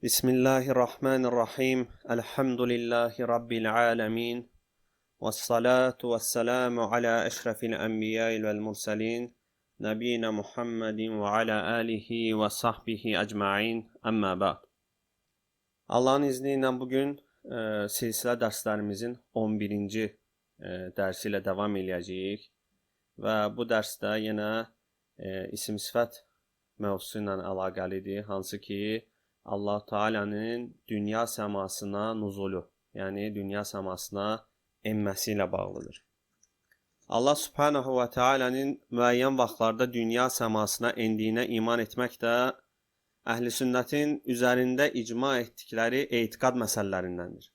Bismillahirrahmanirrahim. Elhamdülillahi Rabbil alemin. Vessalatu vesselamu ala eşrefil enbiyai vel murselin. Nebina Muhammedin ve ala alihi ve sahbihi ecmain. Əmmə ba'd. Allahın izni ilə bugün silsilə dərslərimizin 11-ci dərsi ilə davam eləyəcəyik. Və bu dərsdə yenə isim sifət mövzusu ilə əlaqəlidir, hansı ki Allah Teala'nın dünya səmasına nuzulu, yəni dünya səmasına enməsi ilə bağlıdır. Allah Subhanahu və Teala'nın müəyyən vaxtlarda dünya səmasına endiyinə iman etmək də əhl-i sünnətin üzərində icma etdikləri etiqad məsələlərindəndir.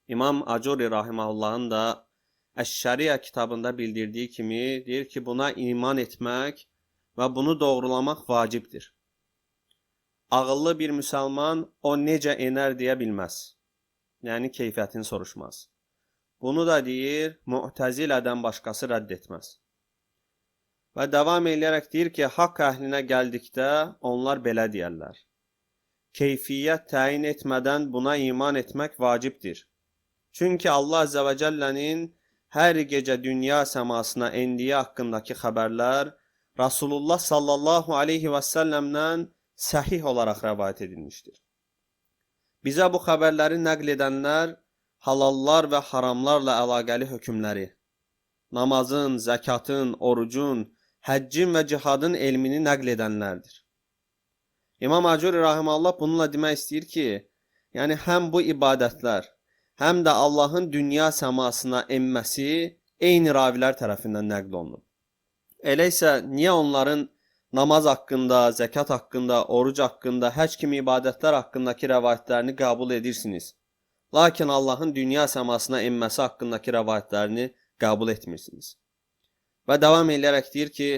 İmam Acuri rahimahullahın da Əş-Şəriə kitabında bildirdiyi kimi deyir ki, buna iman etmək və bunu doğrulamaq vacibdir. Ağıllı bir müsəlman o necə enər deyə bilməz. Yəni keyfiyyətini soruşmaz. Bunu da deyir, Mu'təzilədən başqası rədd etməz. Və davam eləyərək deyir ki, haqq əhlinə gəldikdə onlar belə deyərlər. Keyfiyyət təyin etmədən buna iman etmək vacibdir. Çünki Allah Əzzə və Cəllənin hər gecə dünya səmasına endiyi haqqındakı xəbərlər Rasulullah sallallahu aleyhi və səlləmdən səhih olaraq rəvayət edilmişdir. Bizə bu xəbərləri nəql edənlər halallar və haramlarla əlaqəli hökmləri, namazın, zəkatın, orucun, həccin və cihadın elmini nəql edənlərdir. İmam Acuri rahimallah bununla demək istəyir ki, yəni həm bu ibadətlər, həm də Allahın dünya səmasına enməsi eyni ravilər tərəfindən nəql olunub. Elə isə niyə onların namaz haqqında, zəkat haqqında, oruc haqqında, həcc kimi ibadətlər haqqındakı rəvayətlərini qəbul edirsiniz? Lakin Allahın dünya səmasına enməsi haqqındakı rəvayətlərini qəbul etmirsiniz. Və davam eləyərək deyir ki,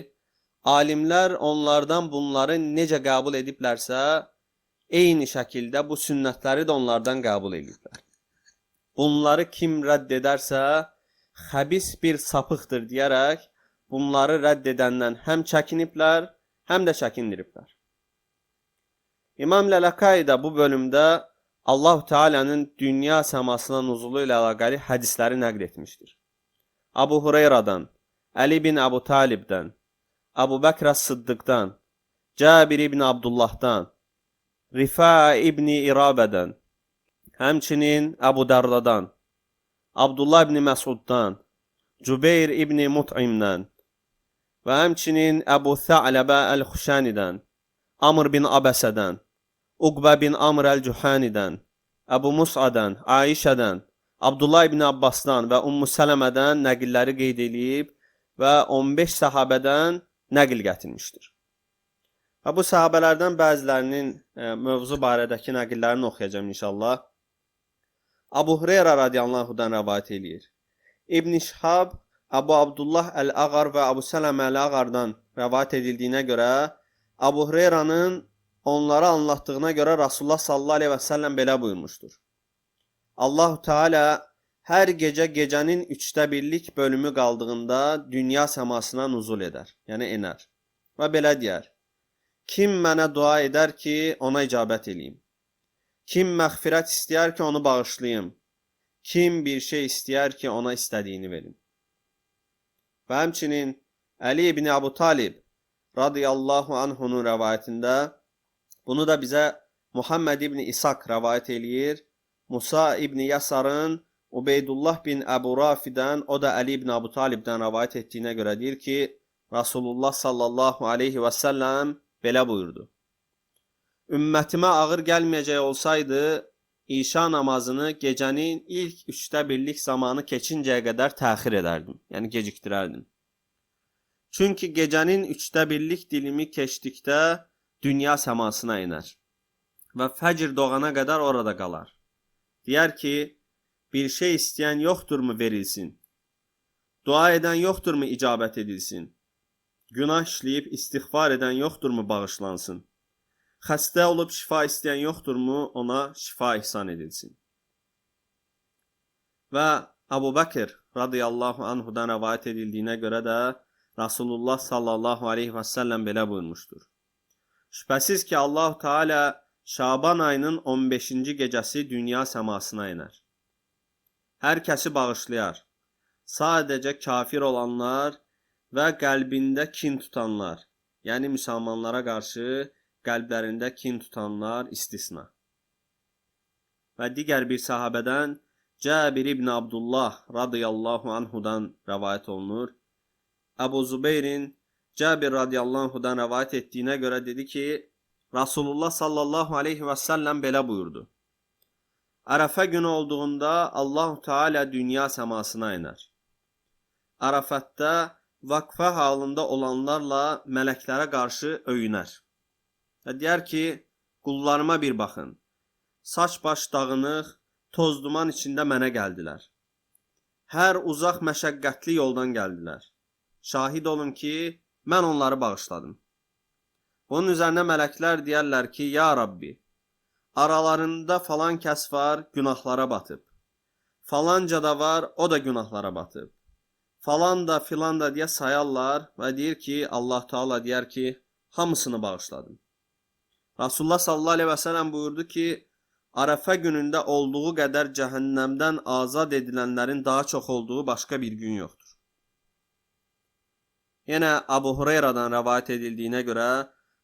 alimlər onlardan bunları necə qəbul ediblərsə, eyni şəkildə bu sünnətləri də onlardan qəbul ediblər. Bunları kim rədd edərsə, xəbis bir sapıqdır deyərək, bunları rədd edəndən həm çəkiniblər, həm də çəkindiriblər. İmam Lələkai də bu bölümdə Allah Teala'nın dünya səmasına nuzulu ilə əlaqəli hədisləri nəql etmişdir. Abu Hureyradan, Əli bin Əbu Talibdən, Əbu Bəkr əs-Sıddıqdan, Cabir ibn Abdullahdan, Rifaa ibn İrabədən, həmçinin Əbu Dərdadan, Abdullah ibn Məsuddan, Cübeyr ibn Mut'imdən və həmçinin Əbu Tha'ləbə əl-Xuşənidən, Amr bin Abəsədən, Uqbə bin Amr əl-Cühənidən, Əbu Mus'adan, Ayişədən, Abdullah ibn Abbasdan və Ummu Sələmədən nəqilləri qeyd eləyib və 15 səhabədən nəqil gətirmişdir. Və bu səhabələrdən bəzilərinin mövzu barədəki nəqillərini oxuyacağam inşallah. Abu Hureyra radiyallahu anhudan rəvayət eləyir. İbn Şihab, Əbu Abdullah Əl-Ağar və Əbu Sələmə Əl-Ağardan rəvayət edildiyinə görə Abu Hureyranın onlara anlatdığına görə Rasulullah sallallahu aleyhi və səlləm belə buyurmuşdur. Allahu Teala hər gecə gecənin 3də 1-lik bölümü qaldığında dünya səmasına nuzul edər, yəni enər və belə deyər: Kim mənə dua edər ki, ona icabət eləyim? Kim məğfirət istəyər ki, onu bağışlayım? Kim bir şey istəyər ki, ona istədiyini verim? Və həmçinin Əli ibn Əbu Talib radiyallahu anhunun rəvayətində bunu da bizə Muhammed ibn İshaq rəvayət eləyir. Musa ibn Yasarın Ubeydullah bin Əbu Rafidən, o da Əli ibn Əbu Talibdən rəvayət etdiyinə görə deyir ki, Rasulullah sallallahu aleyhi və səlləm belə buyurdu. Ümmətimə ağır gəlməyəcək olsaydı, İşa namazını gecənin ilk 3də 1-lik zamanı keçincəyə qədər təxir edərdim, yəni gecikdirərdim. Çünki gecənin 3də 1-lik dilimi keçdikdə dünya səmasına enər və fəcr doğana qədər orada qalar. Deyər ki, bir şey istəyən yoxdurmu verilsin? Dua edən yoxdurmu icabət edilsin? Günah işləyib istiğfar edən yoxdurmu bağışlansın? Xəstə olub şifa istəyən yoxdurmu ona şifa ihsan edilsin? Və Əbu Bəkir radiyallahu anhudan rəvayət edildiyinə görə də Rasulullah sallallahu aleyhi və səlləm belə buyurmuşdur. Şübhəsiz ki, Allahu Teala Şaban ayının 15-ci gecəsi dünya səmasına enər. Hər kəsi bağışlayar. Sadəcə kafir olanlar və qəlbində kin tutanlar, yəni müsəlmanlara qarşı qəlblərində kin tutanlar istisna. Və digər bir sahabədən Cabir ibn Abdullah radiyallahu anhudan rəvayət olunur. Əbu Zubeyrin Cabir radiyallahu anhudan rəvayət etdiyinə görə dedi ki, Rasulullah sallallahu aleyhi və səlləm belə buyurdu. Ərəfə günü olduğunda Allahu Teala dünya səmasına enər. Ərəfətdə vaqfə halında olanlarla mələklərə qarşı öyünər. Və deyər ki, qullarıma bir baxın. Saç baş dağınıq, toz duman içində mənə gəldilər. Hər uzaq məşəqqətli yoldan gəldilər. Şahid olun ki, mən onları bağışladım. Bunun üzərinə mələklər deyərlər ki, ya Rabbi, aralarında falan kəs var, günahlara batıb. Falanca da var, o da günahlara batıb. Falan da filan da deyə sayarlar və deyir ki, Allah Teala deyər ki, hamısını bağışladım. Rasulullah sallallahu aleyhi və səlləm buyurdu ki, Ərəfə günündə olduğu qədər cəhənnəmdən azad edilənlərin daha çox olduğu başqa bir gün yoxdur. Yenə Abu Hureyradan rəvayət edildiyinə görə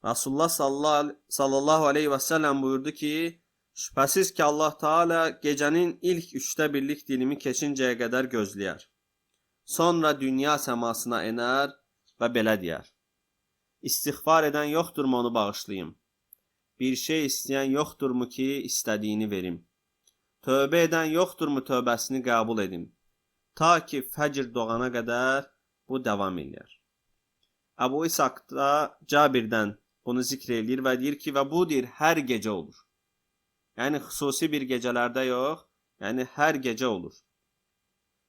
Rasulullah sallallahu aleyhi və səlləm buyurdu ki, şübhəsiz ki Allah Teala gecənin ilk 3də 1-lik dilimi keçincəyə qədər gözləyər. Sonra dünya səmasına enər və belə deyər. İstiğfar edən yoxdurmu onu bağışlayım? Bir şey istəyən yoxdurmu ki, istədiyini verim? Tövbə edən yoxdurmu tövbəsini qəbul edim? Ta ki, fəcr doğana qədər bu davam eləyər. Əbu İshaq da Cabirdən bunu zikr eləyir və deyir ki, və bu deyir, hər gecə olur. Yəni, xüsusi bir gecələrdə yox, yəni hər gecə olur.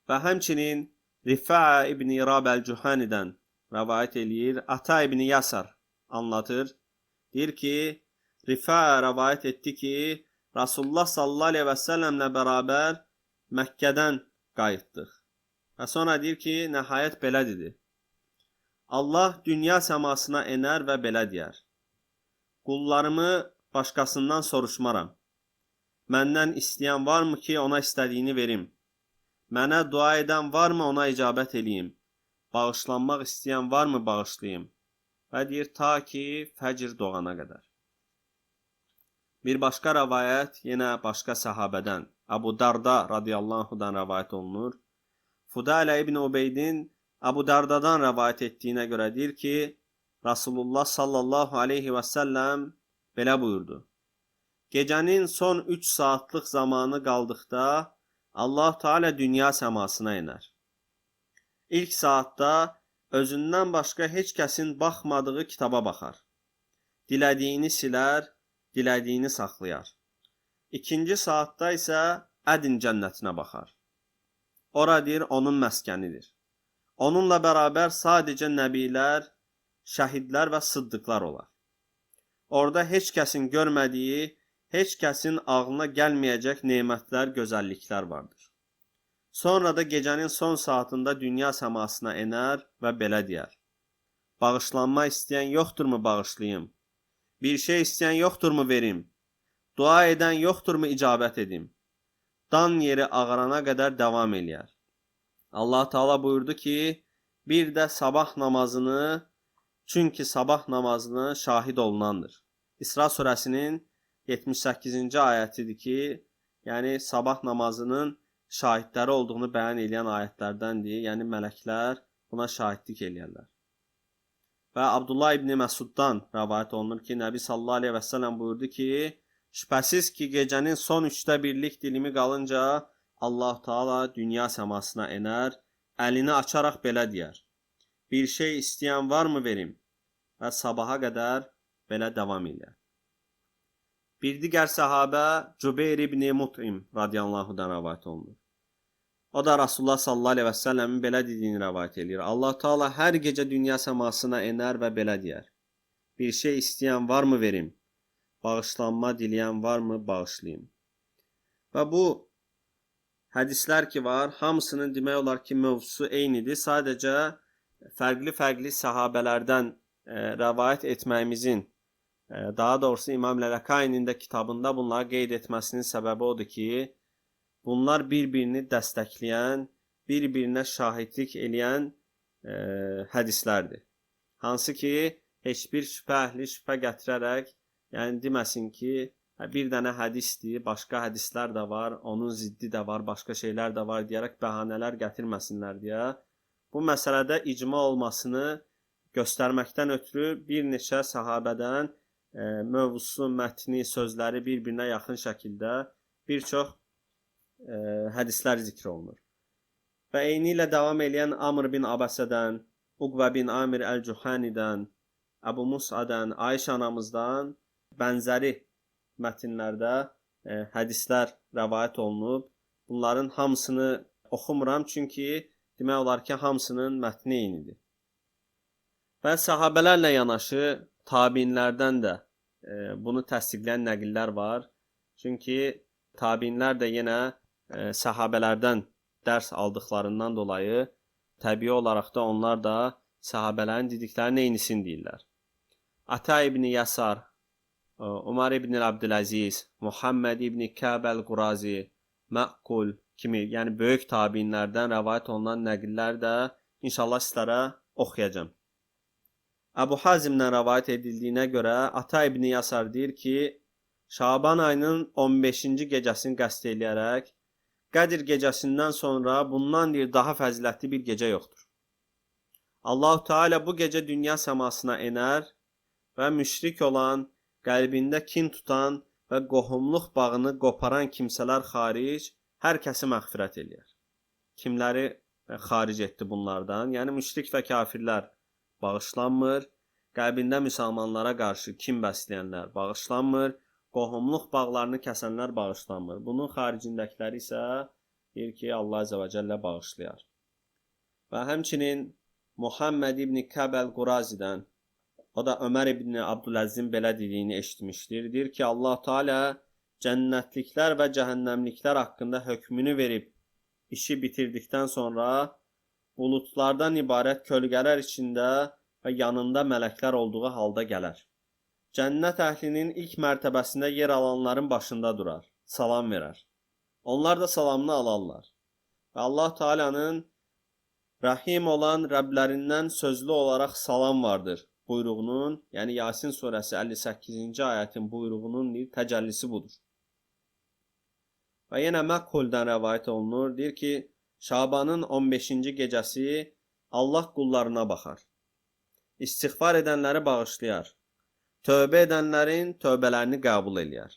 Və həmçinin Rifa'a ibn İrab əl-Cühanidən rəvayət eləyir, Ata ibn Yasar anlatır. Deyir ki, Rifa'a rəvayət etdi ki, Rasulullah sallallahu aleyhi və səlləmlə bərabər Məkkədən qayıtdıq. Və sonra deyir ki, nəhayət belə dedi. Allah dünya səmasına enər və belə deyər. Qullarımı başqasından soruşmaram. Məndən istəyən varmı ki, ona istədiyini verim? Mənə dua edən varmı, ona icabət eləyim? Bağışlanmaq istəyən varmı, bağışlayım? Və deyir, ta ki, fəcr doğana qədər. Bir başqa rəvayət yenə başqa səhabədən, Əbu Darda radiyallahu anhudan rəvayət olunur. Fudalə ibn Ubeydin Əbu Dardadan rəvayət etdiyinə görə deyir ki, Rasulullah sallallahu aleyhi və səlləm belə buyurdu. Gecənin son 3 saatlıq zamanı qaldıqda Allah Teala dünya səmasına enər. İlk saatda özündən başqa heç kəsin baxmadığı kitaba baxar. Dilədiyini silər, dilədiyini saxlayar. İkinci saatda isə Ədin cənnətinə baxar. Ora deyir, onun məskənidir. Onunla bərabər sadəcə nəbilər, şəhidlər və sıddıqlar olar. Orada heç kəsin görmədiyi, heç kəsin ağlına gəlməyəcək nemətlər, gözəlliklər vardır. Sonra da gecənin son saatında dünya səmasına enər və belə deyər. Bağışlanma istəyən yoxdurmu bağışlayım? Bir şey istəyən yoxdurmu verim? Dua edən yoxdurmu icabət edim? Dan yeri ağarana qədər davam eləyər. Allah Teala buyurdu ki, bir də sabah namazını, çünki sabah namazını şahid olunandır. İsra surəsinin 78-ci ayətidir ki, yəni sabah namazının şahidləri olduğunu bəyan eləyən ayətlərdəndir. Yəni mələklər buna şahidlik eləyərlər. Və Abdullah ibn Məsuddan rəvayət olunur ki, Nəbi sallallahu aleyhi və səlləm buyurdu ki, şübhəsiz ki, gecənin son 3də 1-lik dilimi qalınca Allah Teala dünya səmasına enər, əlini açaraq belə deyər. Bir şey istəyən varmı verim? Və sabaha qədər belə davam eləyər. Bir digər səhabə Cübeyr ibn Mut'im radiyallahu anhudan rəvayət olunur. O da Rasulullah sallallahu aleyhi və səlləmin belə dediyini rəvayət eləyir. Allah Teala hər gecə dünya səmasına enər və belə deyər. Bir şey istəyən varmı verim? Bağışlanma diləyən varmı bağışlayım? Və bu hədislər ki var, hamısının demək olar ki mövzusu eynidir. Sadəcə fərqli-fərqli səhabələrdən rəvayət etməyimizin daha doğrusu İmam Lələkayinin də kitabında bunları qeyd etməsinin səbəbi odur ki, bunlar bir-birini dəstəkləyən, bir-birinə şahidlik eləyən hədislərdir. Hansı ki, heç bir şübhə əhli şübhə gətirərək, yəni deməsin ki, bir dənə hədisdir, başqa hədislər də var, onun ziddi də var, başqa şeylər də var deyərək bəhanələr gətirməsinlər deyə. Bu məsələdə icma olmasını göstərməkdən ötürü bir neçə səhabədən mövzusu, mətni, sözləri bir-birinə yaxın şəkildə bir çox hədislər zikr olunur. Və eyni ilə davam eləyən Amr bin Abəsədən, Uqbə bin Amir Əl-Cühanidən, Əbu Mus'adan, Ayşə anamızdan bənzəri mətnlərdə hədislər rəvayət olunub. Bunların hamısını oxumuram, çünki demək olar ki, hamısının mətni eynidir. Və səhabələrlə yanaşı tabinlərdən də bunu təsdiqləyən nəqillər var. Çünki tabinlər də yenə səhabələrdən dərs aldıqlarından dolayı təbii olaraq da onlar da səhabələrin dediklərinin eynisini deyirlər. Ata ibn Yasar, Umar ibn Abdüləziz, Muhammed ibn Kəb əl-Qurazi, Məqul kimi, yəni böyük tabinlərdən rəvayət olunan nəqillər də inşallah sizlərə oxuyacağam. Əbu Hazimdən rəvayət edildiyinə görə Ata ibn Yasar deyir ki, Şaban ayının 15-ci gecəsini qəsd eləyərək Qədir gecəsindən sonra bundan deyir daha fəzilətli bir gecə yoxdur. Allahu Teala bu gecə dünya səmasına enər və müşrik olan, qəlbində kin tutan və qohumluq bağını qoparan kimsələr xaric hər kəsi məğfirət eləyər. Kimləri xaric etdi bunlardan? Yəni müşrik və kafirlər bağışlanmır, qəlbində müsəlmanlara qarşı kin bəsləyənlər bağışlanmır, qohumluq bağlarını kəsənlər bağışlanmır. Bunun xaricindəkiləri isə deyir ki, Allah Əzzə və Cəllə bağışlayar. Və həmçinin Muhammed ibn Kəb əl-Qurazidən, o da Ömər ibn Abdüləzizin belə dediyini eşitmişdir. Deyir ki, Allah Teala cənnətliklər və cəhənnəmliklər haqqında hökmünü verib işi bitirdikdən sonra buludlardan ibarət kölgələr içində və yanında mələklər olduğu halda gələr. Cənnət əhlinin ilk mərtəbəsində yer alanların başında durar, salam verər. Onlar da salamını alarlar. Və Allah Teala'nın Rəhim olan Rəblərindən sözlü olaraq salam vardır buyruğunun, yəni Yasin surəsi 58-ci ayətin buyruğunun bir təcəllisi budur. Və yenə Məkhuldən rəvayət olunur, deyir ki, Şabanın 15-ci gecəsi Allah qullarına baxar. İstiğfar edənləri bağışlayar. Tövbə edənlərin tövbələrini qəbul eləyər.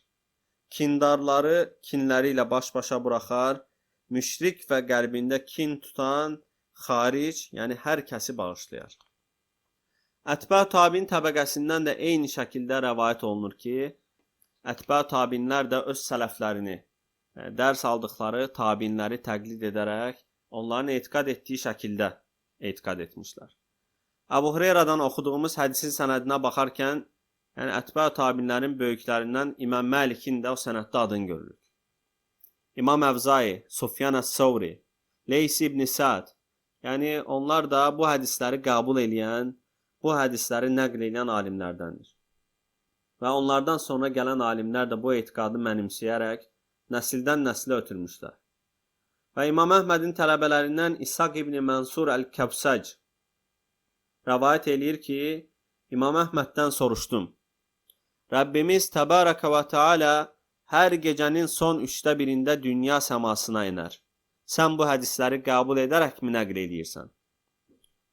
Kindarları kinləri ilə baş-başa buraxar, müşrik və qəlbində kin tutan xaric, yəni hər kəsi bağışlayar. Ətbə tabin təbəqəsindən də eyni şəkildə rəvayət olunur ki, ətbə tabinlər də öz sələflərini, dərs aldıqları tabinləri təqlid edərək onların etiqad etdiyi şəkildə etiqad etmişlər. Əbu Hüreyrədən oxuduğumuz hədisin sənədinə baxarkən, yəni ətbə tabinlərin böyüklərindən İmam Məlikin də o sənəddə adını görürük. İmam Əvzai, Sufyan əs-Səvri, Leys ibn Sa'd, yəni onlar da bu hədisləri qəbul eləyən, bu hədisləri nəql edən alimlərdəndir. Və onlardan sonra gələn alimlər də bu etiqadı mənimsəyərək nəsildən nəslə ötürmüşlər. Və İmam Əhmədin tələbələrindən İshaq ibn Mənsur əl-Kəbsəc rəvayət eləyir ki, İmam Əhməddən soruşdum. Rəbbimiz Təbarəkə və Teala hər gecənin son 3də birində dünya səmasına enər. Sən bu hədisləri qəbul edərək mi nəql edirsən?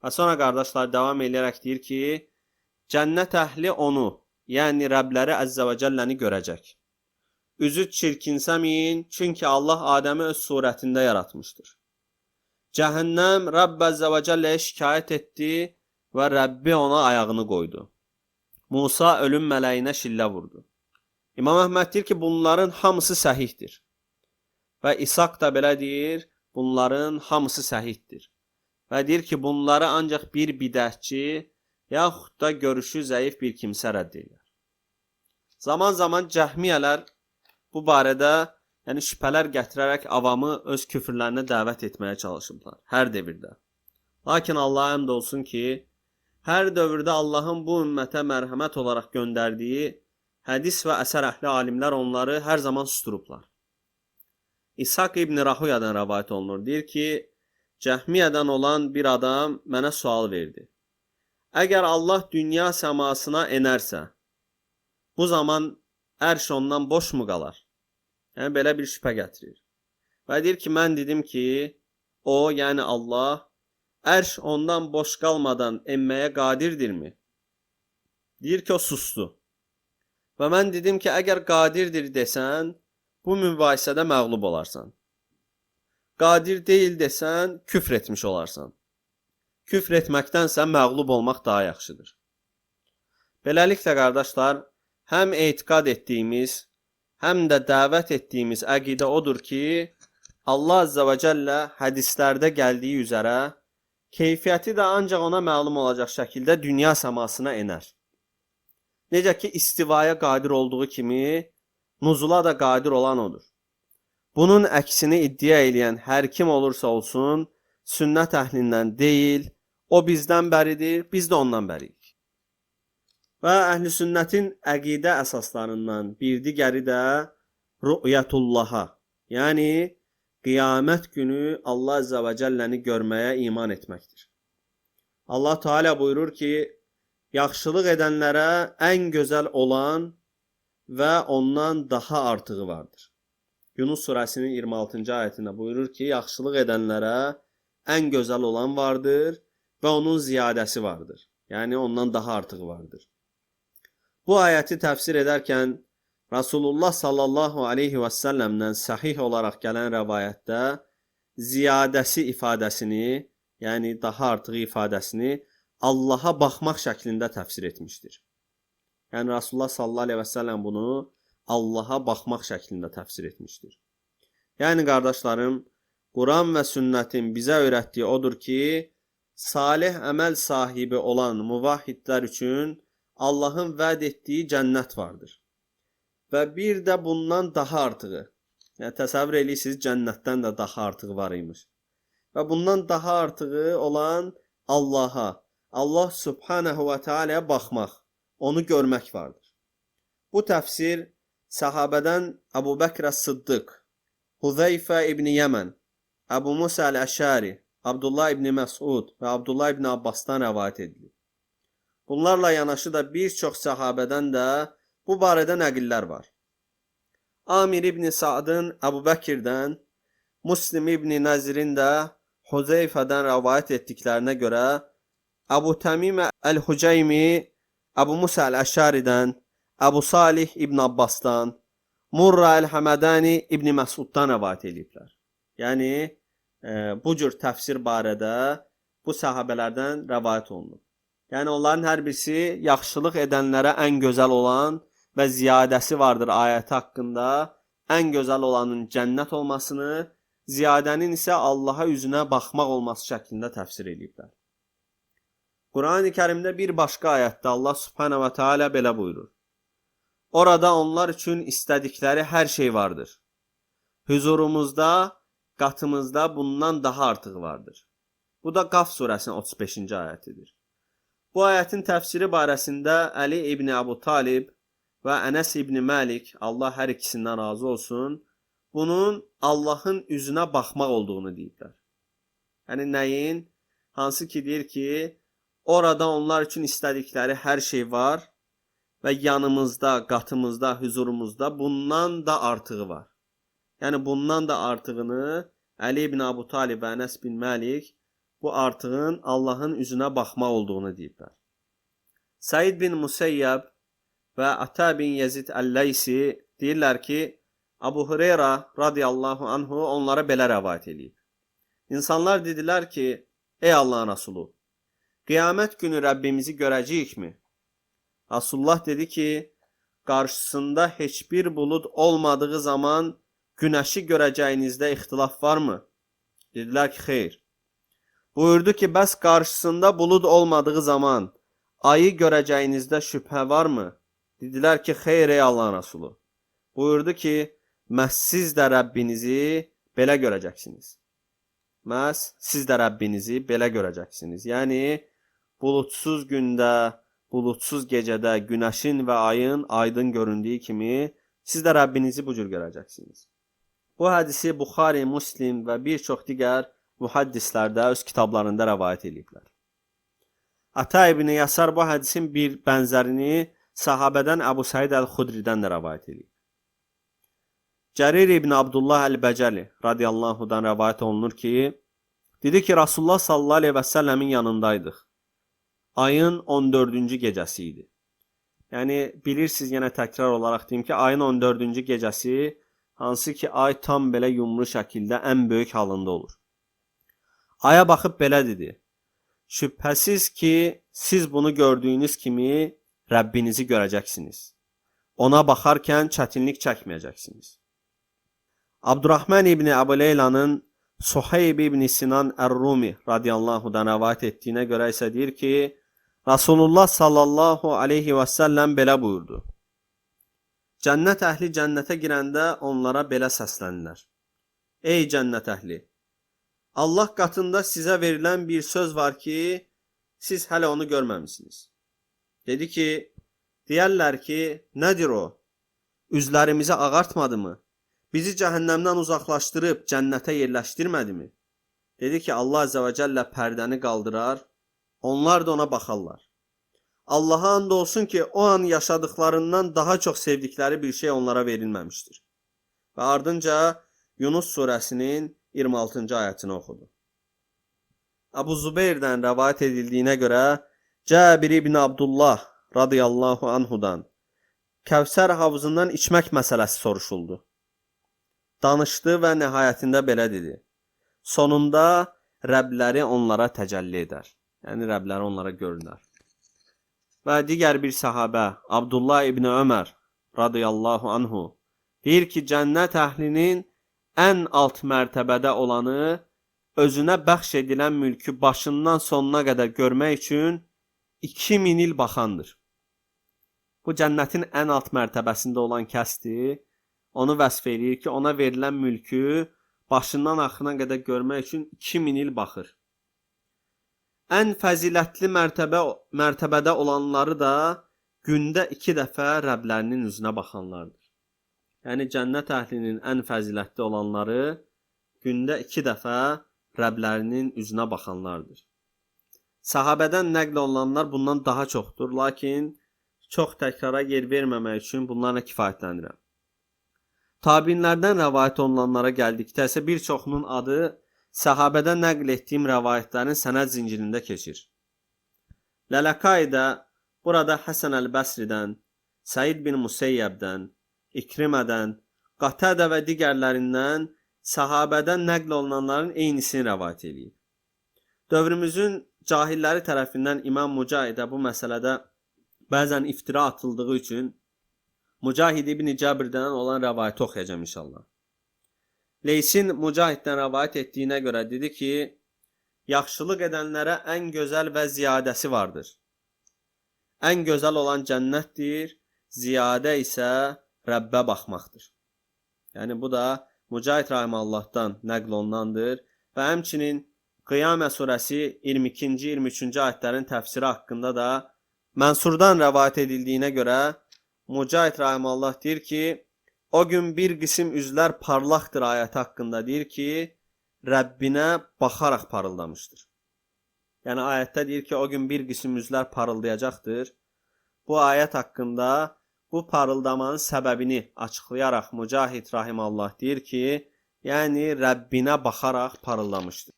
Və sonra qardaşlar davam eləyərək deyir ki, cənnət əhli onu, yəni Rəbləri Əzzə və Cəlləni görəcək. Üzü çirkinsəməyin, çünki Allah Adəmi öz surətində yaratmışdır. Cəhənnəm Rəbb Əzzə və Cəlləyə şikayət etdi və Rəbbi ona ayağını qoydu. Musa ölüm mələyinə şillə vurdu. İmam Əhməd deyir ki, bunların hamısı səhihdir. Və İshaq da belə deyir, bunların hamısı səhihdir. Və deyir ki, bunları ancaq bir bidətçi yaxud da görüşü zəif bir kimsə rədd edir. Zaman-zaman cəhmiyyələr bu barədə, yəni şübhələr gətirərək avamı öz küfrlərinə dəvət etməyə çalışıblar hər devirdə. Lakin Allaha həmd olsun ki, Hər dövrdə Allahın bu ümmətə mərhəmət olaraq göndərdiyi hədis və əsər əhli alimlər onları hər zaman susturublar. İshaq İbn Rahuyadan rəvayət olunur. Deyir ki, Cəhmiyyədən olan bir adam mənə sual verdi. Əgər Allah dünya səmasına enərsə, bu zaman ərş ondan boş mu qalar? Yəni, belə bir şübhə gətirir. Və deyir ki, mən dedim ki, o, yəni Allah, ərş ondan boş qalmadan enməyə qadirdirmi? Deyir ki, o sustu. Və mən dedim ki, əgər qadirdir desən, bu mübahisədə məğlub olarsan. Qadir deyil desən, küfr etmiş olarsan. Küfr etməkdənsə məğlub olmaq daha yaxşıdır. Beləliklə, qardaşlar, həm etiqad etdiyimiz, həm də dəvət etdiyimiz əqidə odur ki, Allah Azza və Cəllə hədislərdə gəldiyi üzərə, keyfiyyəti də ancaq ona məlum olacaq şəkildə dünya səmasına enər. Necə ki, istivaya qadir olduğu kimi, nuzula da qadir olan odur. Bunun əksini iddia eləyən hər kim olursa olsun, sünnət əhlindən deyil, o bizdən bəridir, biz də ondan bəriyik. Və əhl-i sünnətin əqidə əsaslarından bir digəri də rü'yətullaha, yəni qiyamət günü Allah Əzzə və Cəlləni görməyə iman etməkdir. Allah Teala buyurur ki, yaxşılıq edənlərə ən gözəl olan və ondan daha artığı vardır. Yunus surəsinin 26-cı ayətində buyurur ki, yaxşılıq edənlərə ən gözəl olan vardır və onun ziyadəsi vardır. Yəni, ondan daha artığı vardır. Bu ayəti təfsir edərkən Rasulullah sallallahu aleyhi və səlləmdən sahih olaraq gələn rəvayətdə ziyadəsi ifadəsini, yəni daha artığı ifadəsini Allaha baxmaq şəklində təfsir etmişdir. Yəni Rasulullah sallallahu aleyhi və səlləm bunu Allaha baxmaq şəklində təfsir etmişdir. Yəni qardaşlarım, Quran və sünnətin bizə öyrətdiyi odur ki, salih əməl sahibi olan muvahhidlər üçün Allahın vəd etdiyi cənnət vardır. Və bir də bundan daha artığı. Yəni təsəvvür eləyirsiniz, cənnətdən də daha artığı var imiş. Və bundan daha artığı olan Allaha, Allah Subhanahu və Teala'ya baxmaq, onu görmək vardır. Bu təfsir səhabədən Əbu Bəkr əs-Sıddıq, Huzeyfə ibn Yəmən, Əbu Musa əl-Əşəri, Abdullah ibn Məsud və Abdullah ibn Abbasdan rəvayət edilir. Bunlarla yanaşı da bir çox səhabədən də bu barədə nəqillər var. Amir ibn Sa'dın Əbu Bəkirdən, Müslim ibn Nəzirin də Huzeyfədən rəvayət etdiklərinə görə Əbu Təmim əl-Hüceymi Əbu Musa əl-Əşəridən, Əbu Salih ibn Abbasdan, Murra əl-Həmədani ibn Məsuddan rəvayət ediblər. Yəni, bu cür təfsir barədə bu səhabələrdən rəvayət olunub. Yəni, onların hər birisi yaxşılıq edənlərə ən gözəl olan və ziyadəsi vardır ayəti haqqında, ən gözəl olanın cənnət olmasını, ziyadənin isə Allaha üzünə baxmaq olması şəklində təfsir ediblər. Qur'an-ı Kərimdə bir başqa ayətdə Allah Subhanahu və Teala belə buyurur. Orada onlar üçün istədikləri hər şey vardır. Hüzurumuzda, qatımızda bundan daha artığı vardır. Bu da Qaf surəsinin 35-ci ayətidir. Bu ayətin təfsiri barəsində Əli ibn Əbu Talib və Ənəs ibn Məlik, Allah hər ikisindən razı olsun, bunun Allahın üzünə baxmaq olduğunu deyiblər. Yəni nəyin? Hansı ki deyir ki, orada onlar üçün istədikləri hər şey var və yanımızda, qatımızda, hüzurumuzda bundan da artığı var. Yəni bundan da artığını Əli ibn Əbu Talib və Ənəs bin Məlik bu artığın Allahın üzünə baxmaq olduğunu deyiblər. Səid bin Museyyəb və Ata bin Yezid Əl-Leysi deyirlər ki, Əbu Hureyra radiyallahu anhu onlara belə rəvayət eləyib. İnsanlar dedilər ki, ey Allahın Rəsulu, qiyamət günü Rəbbimizi görəcəyikmi? Rasulullah dedi ki, qarşısında heç bir bulud olmadığı zaman günəşi görəcəyinizdə ixtilaf varmı? Dedilər ki, xeyr. Buyurdu ki, bəs qarşısında bulud olmadığı zaman ayı görəcəyinizdə şübhə varmı? Dedilər ki, xeyr ey Allahın Rəsulu. Buyurdu ki, məhz siz də Rəbbinizi belə görəcəksiniz. Məhz siz də Rəbbinizi belə görəcəksiniz. Yəni, Buludsuz gündə, buludsuz gecədə günəşin və ayın aydın göründüyü kimi siz də Rəbbinizi bu cür görəcəksiniz. Bu hədisi Buxari, Muslim və bir çox digər mühəddislərdə öz kitablarında rəvayət ediblər. Ata ibn Yasar bu hədisin bir bənzərini sahabədən Əbu Səid əl-Xudridən də rəvayət edib. Cərir ibn Abdullah əl-Bəcəli radiyallahu-dan rəvayət olunur ki, dedi ki, Rasulullah sallallahu aleyhi və səlləmin yanındaydıq. Ayın 14-cü gecəsi idi. Yəni, bilirsiniz, yenə təkrar olaraq deyim ki, ayın 14-cü gecəsi, hansı ki, ay tam belə yumru şəkildə ən böyük halında olur. Aya baxıb belə dedi: Şübhəsiz ki, siz bunu gördüyünüz kimi Rəbbinizi görəcəksiniz. Ona baxarkən çətinlik çəkməyəcəksiniz. Abdurrahman ibni Əbu Leylanın Suheyb ibn Sinan Ər-Rumi radiyallahu-dan rəvayət etdiyinə görə isə deyir ki, Rasulullah sallallahu aleyhi və səlləm belə buyurdu: Cənnət əhli cənnətə girəndə onlara belə səslənirlər: Ey cənnət əhli! Allah qatında sizə verilən bir söz var ki, siz hələ onu görməmisiniz. Dedi ki, deyərlər ki, nədir o? Üzlərimizi ağartmadı mı? Bizi cəhənnəmdən uzaqlaşdırıb cənnətə yerləşdirmədi mi? Dedi ki, Allah Azze və Cəllə pərdəni qaldırar, onlar da ona baxarlar. Allaha and olsun ki, o an yaşadıklarından daha çox sevdikləri bir şey onlara verilməmişdir. Və ardınca Yunus surəsinin 26-cı ayətini oxudu. Əbu Zübeyrdən rəvayət edildiyinə görə Cəbir ibn Abdullah radiyallahu anhudan Kəvsər havuzundan içmək məsələsi soruşuldu. Danışdı və nəhayətində belə dedi: Sonunda Rəbləri onlara təcəlli edər. Yəni, Rəbləri onlara görünər. Və digər bir səhabə Abdullah ibn Ömər radiyallahu anhu deyir ki, cənnət əhlinin ən alt mərtəbədə olanı özünə bəxş edilən mülkü başından sonuna qədər görmək üçün 2000 il baxandır. Bu cənnətin ən alt mərtəbəsində olan kəsdir. Onu vəsf eləyir ki, ona verilən mülkü başından axırına qədər görmək üçün 2000 il baxır. Ən fəzilətli mərtəbədə olanları da gündə 2 dəfə Rəblərinin üzünə baxanlardır. Yəni, cənnət əhlinin ən fəzilətli olanları gündə 2 dəfə Rəblərinin üzünə baxanlardır. Sahabədən nəql olunanlar bundan daha çoxdur, lakin çox təkrara yer verməmək üçün bunlarla kifayətlənirəm. Tabinlərdən rəvayət olunanlara gəldikdə isə bir çoxunun adı səhabədən nəql etdiyim rəvayətlərin sənəd zincirində keçir. Lələkai də burada Həsən əl-Bəsridən, Səid bin Museyyəbdən, İkrimədən, Qatədə və digərlərindən səhabədən nəql olunanların eynisini rəvayət eləyib. Dövrümüzün cahilləri tərəfindən İmam Mücahidə bu məsələdə bəzən iftira atıldığı üçün Mücahid ibn Cəbirdən olan rəvayəti oxuyacağam inşallah. Leysin Mücahiddən rəvayət etdiyinə görə dedi ki, yaxşılıq edənlərə ən gözəl və ziyadəsi vardır. Ən gözəl olan cənnətdir, ziyadə isə Rəbbə baxmaqdır. Yəni bu da Mücahid rahiməhəllahdan nəql olunandır və həmçinin Qiyamə surəsi 22-ci, 23-cü ayətlərin təfsiri haqqında da Mənsurdan rəvayət edildiyinə görə Mücahid rahiməhəllah deyir ki, o gün bir qism üzlər parlaqdır ayəti haqqında deyir ki, Rəbbinə baxaraq parıldamışdır. Yəni ayətdə deyir ki, o gün bir qism üzlər parıldayacaqdır. Bu ayət haqqında bu parıldamanın səbəbini açıqlayaraq Mücahid rahiməhəllah deyir ki, yəni Rəbbinə baxaraq parıldamışdır.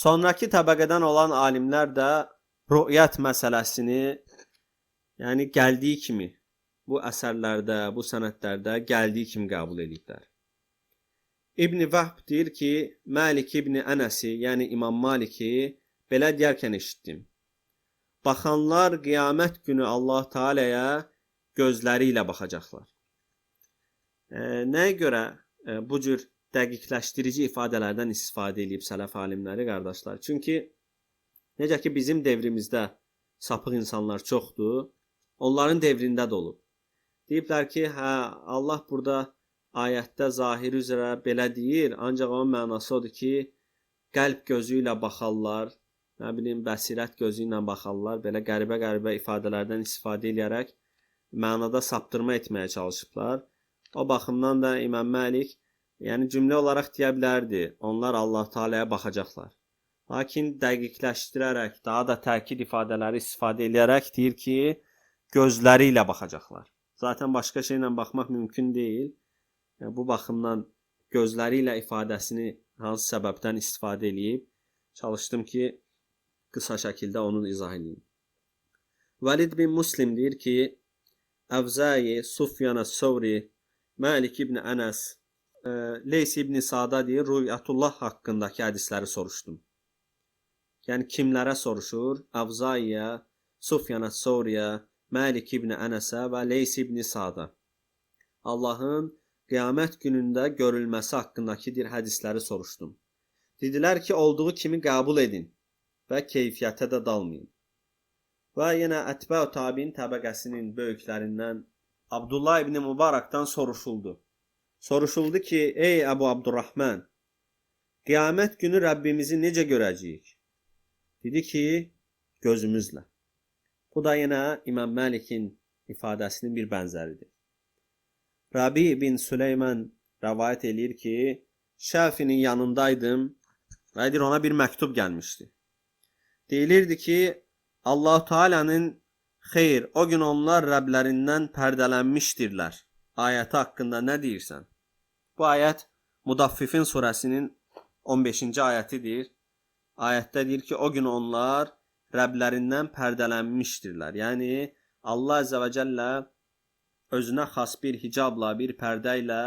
Sonrakı təbəqədən olan alimlər də rü'yət məsələsini, yəni gəldiyi kimi bu əsərlərdə, bu sənədlərdə gəldiyi kimi qəbul ediblər. İbn Vəhb deyir ki, Məlik ibn Ənəsi, yəni İmam Maliki belə deyərkən eşitdim. Baxanlar qiyamət günü Allah Teala'ya gözləri ilə baxacaqlar. Nəyə görə bu cür dəqiqləşdirici ifadələrdən istifadə edib sələf alimləri, qardaşlar? Çünki necə ki bizim devrimizdə sapıq insanlar çoxdur, onların devrində də olub. Deyiblər ki, hə, Allah burada ayətdə zahiri üzrə belə deyir, ancaq onun mənası odur ki, qəlb gözü ilə baxarlar. nə bilim, bəsirət gözü ilə baxarlar. Belə qəribə-qəribə ifadələrdən istifadə eləyərək mənada saptırma etməyə çalışıblar. O baxımdan da İmam Məlik, yəni cümlə olaraq deyə bilərdi, onlar Allah Teala'ya baxacaqlar. Lakin dəqiqləşdirərək, daha da təkid ifadələri istifadə eləyərək deyir ki, gözləri ilə baxacaqlar. Zaten başqa şeylə baxmaq mümkün deyil. Yəni, bu baxımdan gözləri ilə ifadəsini hansı səbəbdən istifadə eləyib, çalışdım ki, qısa şəkildə onu izah edeyim. Vəlid bin Muslim deyir ki, Əvzai, Sufyan əs-Sovri, Məlik ibn Ənəs, Leys ibn Sada deyir, Rüyətullah haqqındakı hədisləri soruşdum. Yəni, kimlərə soruşur? Əvzaiyə, Sufyan əs-Sovriyə, Məlik ibn Ənəsə və Leys ibn Sada. Allahın qiyamət günündə görülməsi haqqındakı bir hədisləri soruşdum. Dedilər ki, olduğu kimi qəbul edin və keyfiyyətə də dalmayın. Və yenə Ətbə-u Tabiin təbəqəsinin böyüklərindən Abdullah ibn Mübarakdan soruşuldu. Soruşuldu ki, ey Əbu Abdurrahman, qiyamət günü Rəbbimizi necə görəcəyik? Dedi ki, gözümüzlə. Bu da yenə İmam Məlikin ifadəsinin bir bənzəridir. Rabi bin Süleyman rəvayət eləyir ki, Şafinin yanındaydım və deyir, ona bir məktub gəlmişdi. Deyilirdi ki, Allah-u Teala'nın xeyr, o gün onlar Rəblərindən pərdələnmişdirlər ayəti haqqında nə deyirsən? Bu ayət Mudaffifin surəsinin 15-ci ayətidir. Ayətdə deyir ki, o gün onlar Rəblərindən pərdələnmişdirlər. Yəni, Allah Əzzə və Cəllə özünə xas bir hicabla, bir pərdə ilə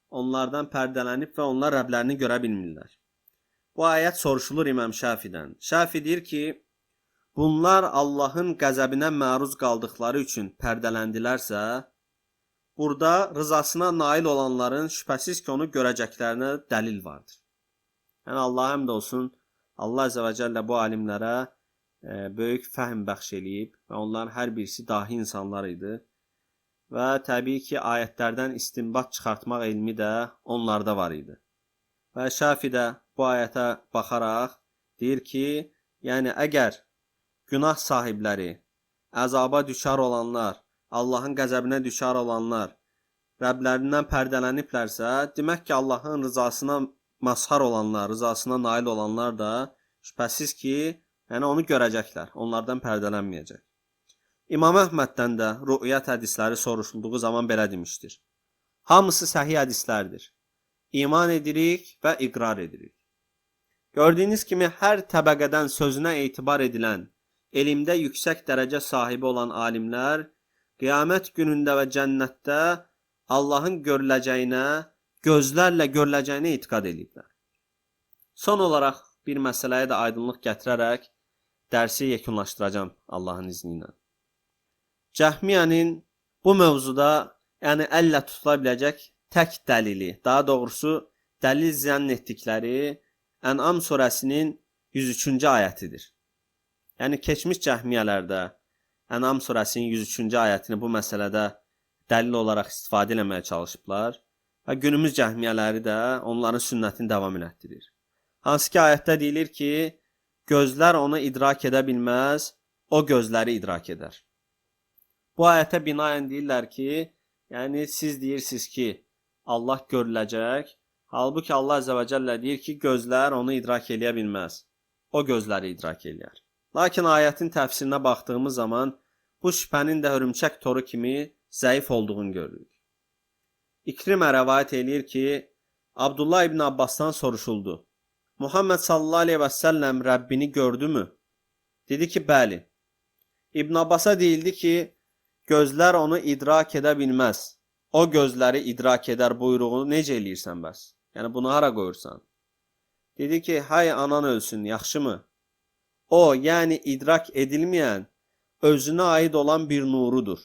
onlardan pərdələnib və onlar Rəblərini görə bilmirlər. Bu ayət soruşulur İmam Şafidən. Şafi deyir ki, bunlar Allahın qəzəbinə məruz qaldıqları üçün pərdələndilərsə, burada rızasına nail olanların şübhəsiz ki, onu görəcəklərinə dəlil vardır. Yəni, Allaha həmd olsun, Allah Əzzə və Cəllə bu alimlərə böyük fəhm bəxş eləyib və onların hər birisi dahi insanlar idi. Və təbii ki, ayətlərdən istinbat çıxartmaq elmi də onlarda var idi. Və Şafi də bu ayətə baxaraq deyir ki, yəni əgər günah sahibləri, əzaba düçar olanlar, Allahın qəzəbinə düçar olanlar Rəblərindən pərdələniblərsə, demək ki, Allahın rızasına mazhar olanlar, rızasına nail olanlar da şübhəsiz ki, yəni onu görəcəklər, onlardan pərdələnməyəcək. İmam Əhməddən də rü'yət hədisləri soruşulduğu zaman belə demişdir. Hamısı səhih hədislərdir. İman edirik və iqrar edirik. Gördüyünüz kimi hər təbəqədən sözünə etibar edilən, elmdə yüksək dərəcə sahibi olan alimlər qiyamət günündə və cənnətdə Allahın görüləcəyinə, gözlərlə görüləcəyinə etiqad ediblər. Son olaraq bir məsələyə də aydınlıq gətirərək dərsi yekunlaşdıracağam Allahın izni ilə. Cəhmiyyənin bu mövzuda, yəni əllə tutula biləcək tək dəlili, daha doğrusu dəlil zənn etdikləri Ən'am surəsinin 103-cü ayətidir. Yəni keçmiş cəhmiyyələrdə Ən'am surəsinin 103-cü ayətini bu məsələdə dəlil olaraq istifadə eləməyə çalışıblar və günümüz cəhmiyyələri də onların sünnətini davam elətdirir. Hansı ki ayətdə deyilir ki, gözlər onu idrak edə bilməz, o gözləri idrak edər. Bu ayətə binaən deyirlər ki, yəni siz deyirsiniz ki, Allah görüləcək, halbuki Allah Əzzə və Cəllə deyir ki, gözlər onu idrak eləyə bilməz. O gözləri idrak eləyər. Lakin ayətin təfsirinə baxdığımız zaman bu şübhənin də hörümçək toru kimi zəif olduğunu görürük. İkrimə rəvayət eləyir ki, Abdullah ibn Abbasdan soruşuldu. Muhammed sallallahu aleyhi və səlləm Rəbbini gördümü? Dedi ki, bəli. İbn Abbasa deyildi ki, gözlər onu idrak edə bilməz. O gözləri idrak edər buyruğunu necə eləyirsən bəs? Yəni bunu hara qoyursan? Dedi ki, hay anan ölsün, yaxşımı? O, yəni idrak edilməyən, özünə aid olan bir nurudur.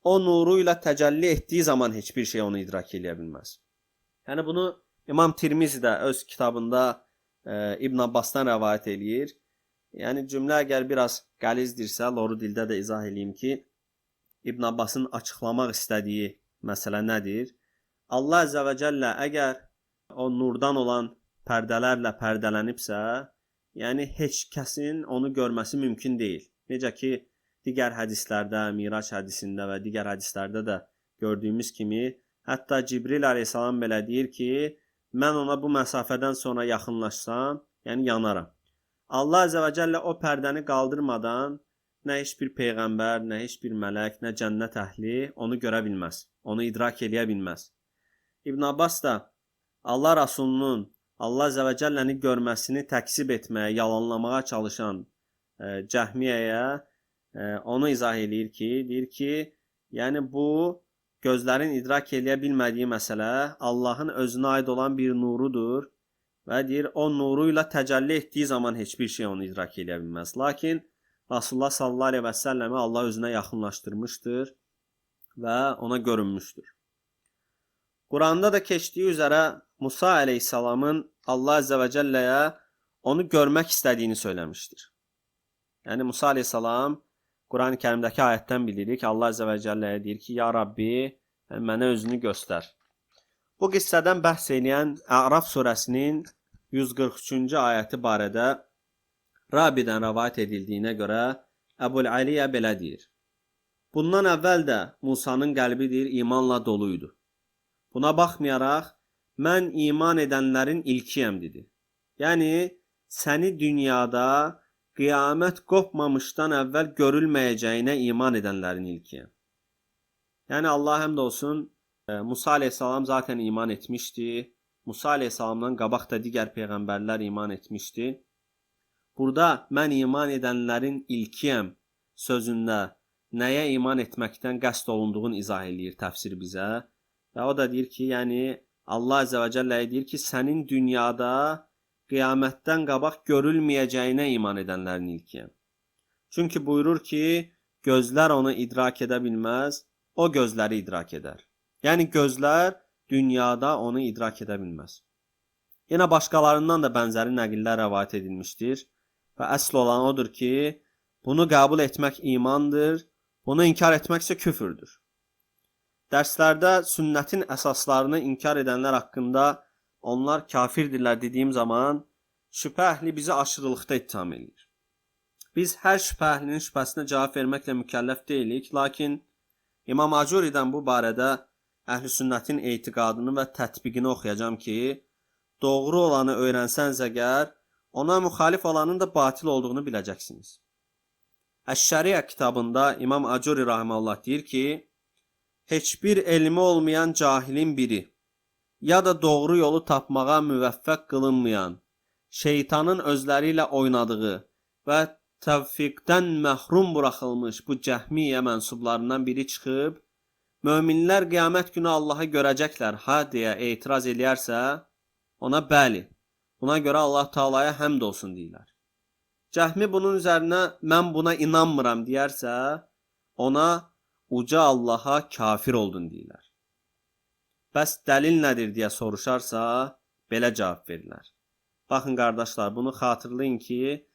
O nuru ilə təcəlli etdiyi zaman heç bir şey onu idrak eləyə bilməz. Yəni bunu İmam Tirmizi də öz kitabında İbn Abbasdan rəvayət eləyir. Yəni cümlə əgər biraz qəlizdirsə, loru dildə də izah eləyim ki, İbn Abbasın açıqlamaq istədiyi məsələ nədir? Allah Əzzə və Cəllə əgər o nurdan olan pərdələrlə pərdələnibsə, Yəni heç kəsin onu görməsi mümkün deyil. Necə ki, digər hədislərdə, Mirac hədisində və digər hədislərdə də gördüyümüz kimi, hətta Cibril əleyhissalam belə deyir ki, mən ona bu məsafədən sonra yaxınlaşsam, yəni yanaram. Allah Azə və Cəllə o pərdəni qaldırmadan nə heç bir peyğəmbər, nə heç bir mələk, nə cənnət əhli onu görə bilməz, onu idrak eləyə bilməz. İbn Abbas da Allah Rasulunun Allah Azə və Cəlləni görməsini təksib etməyə, yalanlamağa çalışan Cəhmiyyəyə onu izah eləyir ki, deyir ki, yəni bu gözlərin idrak eləyə bilmədiyi məsələ Allahın özünə aid olan bir nurudur və deyir, o nuru ilə təcəlli etdiyi zaman heç bir şey onu idrak eləyə bilməz. Lakin Rasulullah sallallahu əleyhi və səlləmi Allah özünə yaxınlaşdırmışdır və ona görünmüşdür. Quranda da keçdiyi üzərə Musa əleyhissalamın Allah Azə və Cəlləyə onu görmək istədiyini söyləmişdir. Yəni Musa əleyhissalam Quran-ı Kərimdəki ayətdən bilirik. Allah Azə və Cəlləyə deyir ki, ya Rabbi, yəni mənə özünü göstər. Bu qissədən bəhs eləyən Əraf surəsinin 143-cü ayəti barədə Rabidən rəvayət edildiyinə görə Əbul Əliyə belə deyir. Bundan əvvəl də Musanın qəlbi deyir, imanla doluydu. Buna baxmayaraq, mən iman edənlərin ilkiyəm, dedi. Yəni, səni dünyada qiyamət qopmamışdan əvvəl görülməyəcəyinə iman edənlərin ilkiyəm. Yəni, Allah həmd olsun, Musa aleyhissalam zaten iman etmişdi. Musa aleyhissalamdan qabaq da digər peyğəmbərlər iman etmişdi. Burada mən iman edənlərin ilkiyəm sözündə nəyə iman etməkdən qəsd olunduğunu izah eləyir təfsir bizə. Və o da deyir ki, yəni Allah Azə və Cəlləyə deyir ki, sənin dünyada qiyamətdən qabaq görülməyəcəyinə iman edənlərin ilkiyəm. Çünki buyurur ki, gözlər onu idrak edə bilməz, o gözləri idrak edər. Yəni gözlər dünyada onu idrak edə bilməz. Yenə başqalarından da bənzəri nəqillər rəvayət edilmişdir. Və əsl olan odur ki, bunu qəbul etmək imandır, bunu inkar etmək isə küfürdür. Dərslərdə sünnətin əsaslarını inkar edənlər haqqında onlar kafirdirlər dediyim zaman şübhə əhli bizi aşırılıqda ittiham edir. Biz hər şübhə əhlinin şübhəsinə cavab verməklə mükəlləf deyilik, lakin İmam Acuridən bu barədə əhl-i sünnətin etiqadını və tətbiqini oxuyacam ki, doğru olanı öyrənsəniz əgər, ona müxalif olanın da batil olduğunu biləcəksiniz. Əş-Şəriə kitabında İmam Acuri rahimehullah deyir ki, heç bir elmi olmayan cahilin biri ya da doğru yolu tapmağa müvəffəq qılınmayan, şeytanın özləri ilə oynadığı və təvfiqdən məhrum buraxılmış bu cəhmiyyə mənsublarından biri çıxıb, möminlər qiyamət günü Allahı görəcəklər ha deyə etiraz eləyərsə, ona bəli, buna görə Allah Taalaya həmd olsun deyirlər. Cəhmi bunun üzərinə mən buna inanmıram deyərsə, ona uca Allaha kafir oldun deyirlər. Bəs dəlil nədir deyə soruşarsa, belə cavab verirlər. Baxın qardaşlar, bunu xatırlayın ki,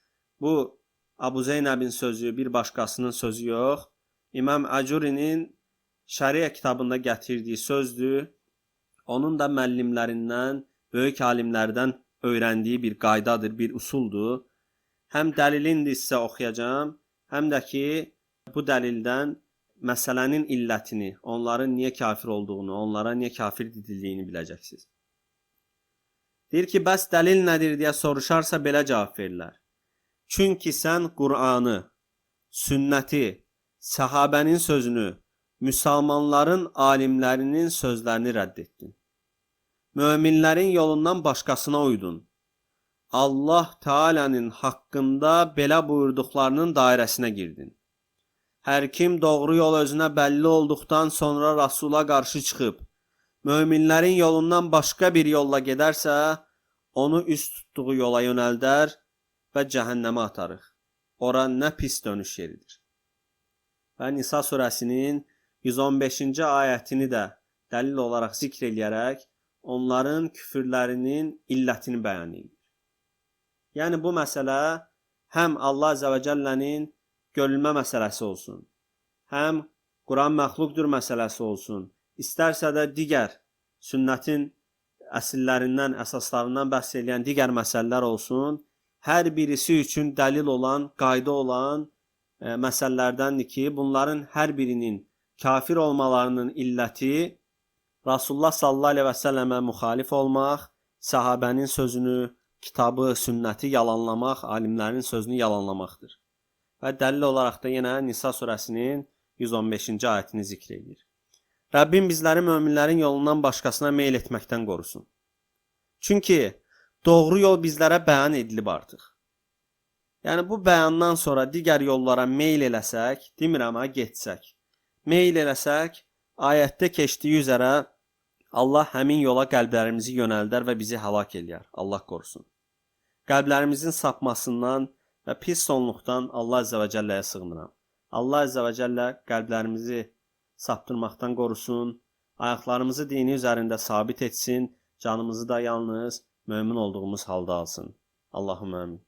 bu Abu Zeynəbin sözü bir başqasının sözü yox, İmam Acurinin Şəriə kitabında gətirdiyi sözdür. Onun da müəllimlərindən, böyük alimlərdən öyrəndiyi bir qaydadır, bir usuldur. Həm dəlilini də sizə oxuyacağam, həm də ki, bu dəlildən məsələnin illətini, onların niyə kafir olduğunu, onlara niyə kafir dedildiyini biləcəksiniz. Deyir ki, bəs dəlil nədir deyə soruşarsa belə cavab verirlər. Çünki sən Qur'anı, sünnəti, səhabənin sözünü, müsəlmanların alimlərinin sözlərini rədd etdin. Möminlərin yolundan başqasına uydun. Allah Teala'nın haqqında belə buyurduqlarının dairəsinə girdin. Hər kim doğru yol özünə bəlli olduqdan sonra Rasula qarşı çıxıb, möminlərin yolundan başqa bir yolla gedərsə, onu üst tutduğu yola yönəldər və cəhənnəmə atarıq. Ora nə pis dönüş yeridir. Və Nisa surəsinin 115-ci ayətini də dəlil olaraq zikr eləyərək onların küfürlərinin illətini bəyan edir. Yəni bu məsələ həm Allah Azə və Cəllənin görülmə məsələsi olsun, həm Quran məxluqdur məsələsi olsun, istərsə də digər sünnətin əsillərindən, əsaslarından bəhs eləyən digər məsələlər olsun, Hər birisi üçün dəlil olan, qayda olan məsələlərdəndir ki, bunların hər birinin kafir olmalarının illəti Rasulullah sallallahu əleyhi və səlləmə müxalif olmaq, səhabənin sözünü, kitabı, sünnəti yalanlamaq, alimlərin sözünü yalanlamaqdır. Və dəlil olaraq da yenə Nisa surəsinin 115-ci ayətini zikr edir. Rəbbim bizləri möminlərin yolundan başqasına meyl etməkdən qorusun. Çünki doğru yol bizlərə bəyan edilib artıq. Yəni bu bəyandan sonra digər yollara meyl eləsək, demirəm ha, getsək. Meyl eləsək, ayətdə keçdiyi üzərə Allah həmin yola qəlblərimizi yönəldər və bizi həlak eləyər. Allah qorusun. Qəlblərimizin sapmasından və pis sonluqdan Allah Əzzə və Cəlləyə sığınıram. Allah Əzzə və Cəllə qəlblərimizi saptırmaqdan qorusun, ayaqlarımızı dini üzərində sabit etsin, canımızı da yalnız mömin olduğumuz halda alsın. Allahumma amin.